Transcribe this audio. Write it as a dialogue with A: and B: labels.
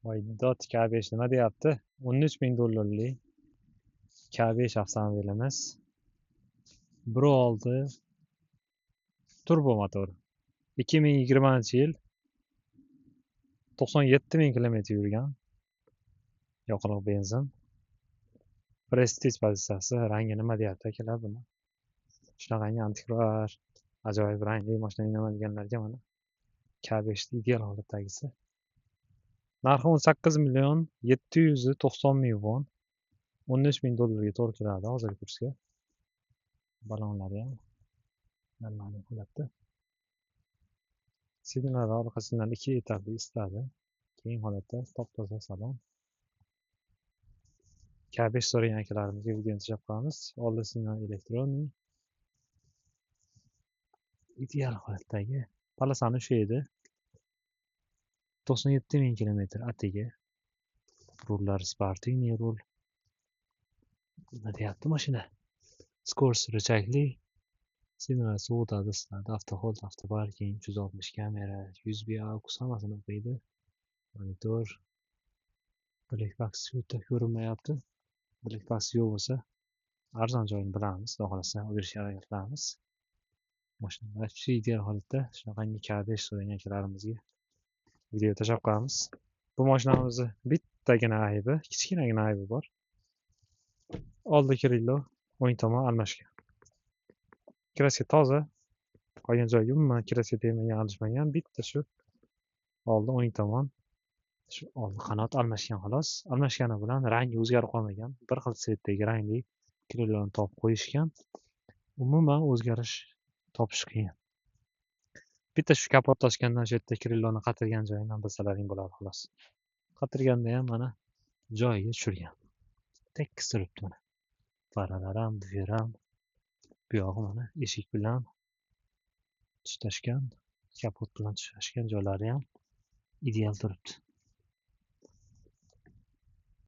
A: Voy, dot K5 nima deyapti? 13 ming dollarlik K5 avtomobilimiz. 1.6 turbo motor. 2020-yil, 97 ming kilometr yurgan. Yoqilg'i benzin. Prestige pozitsiyasi, rangi nima deyapti akalar buni? Shunaqangi antikvar, ajoyib rangli mashina deganlarga mana K5 ideal holatdagisi. Narxi 18 million 790 ming won. 13 ming dollarga to'g'ri keladi hozirgi kursga. Balonlari ham normal holatda. Signallar orqasidan 2 etapli isitadi. Keng holatda top-toza salon. K5 so'ragan akalarimizga videoni tashlab qo'yamiz. Oldi signal elektronli. Ideal holatdagi palasani ushlaydi. 97 ming kilometr atigi. Rullar sportivniy rul. Nima deyapti mashina? Скорость rычагli. Signal sovutadi, isitadi, avtohold, avtoparking, 360 kamera, USB AUX hammasini o'qiydi. Monitor. Black box o'ta ko'rinmayapti. Black box yo'q bo'lsa, arzon joyini bilamiz, xudo xohlasa olishga harakat qilamiz. Mashina вообще ideal holatda. Shunaqangi K5 so'ragan akalarimizga video tashlab qo'yamiz. Bu mashinamizni bittagina aybi, kichkinagina aybi bor. Oldi krilo o'ng tomon almashgan. Kraska toza, qolgan joyga umuman kraska tegmagan, alishmagan. Bitta shu oldi o'ng tomon, shu oldi qanot almashgan xolos. Almashgani bilan rangi o'zgarib qolmagan. Bir xil svetdagi rangli kriloni topib qo'yishgan. Umuman o'zgarish topish qiyin. Bitta shu kapot ochgandan shu yerda kriloni qatirgan joyidan bilsalaring bo'ladi xolos. Qatirganda ham mana joyiga tushirgan. Tekis turibdi mana. Faralar ham, bu yer ham, bu yog'i mana eshik bilan tutashgan, kapot bilan tutashgan joylari ham ideal turibdi.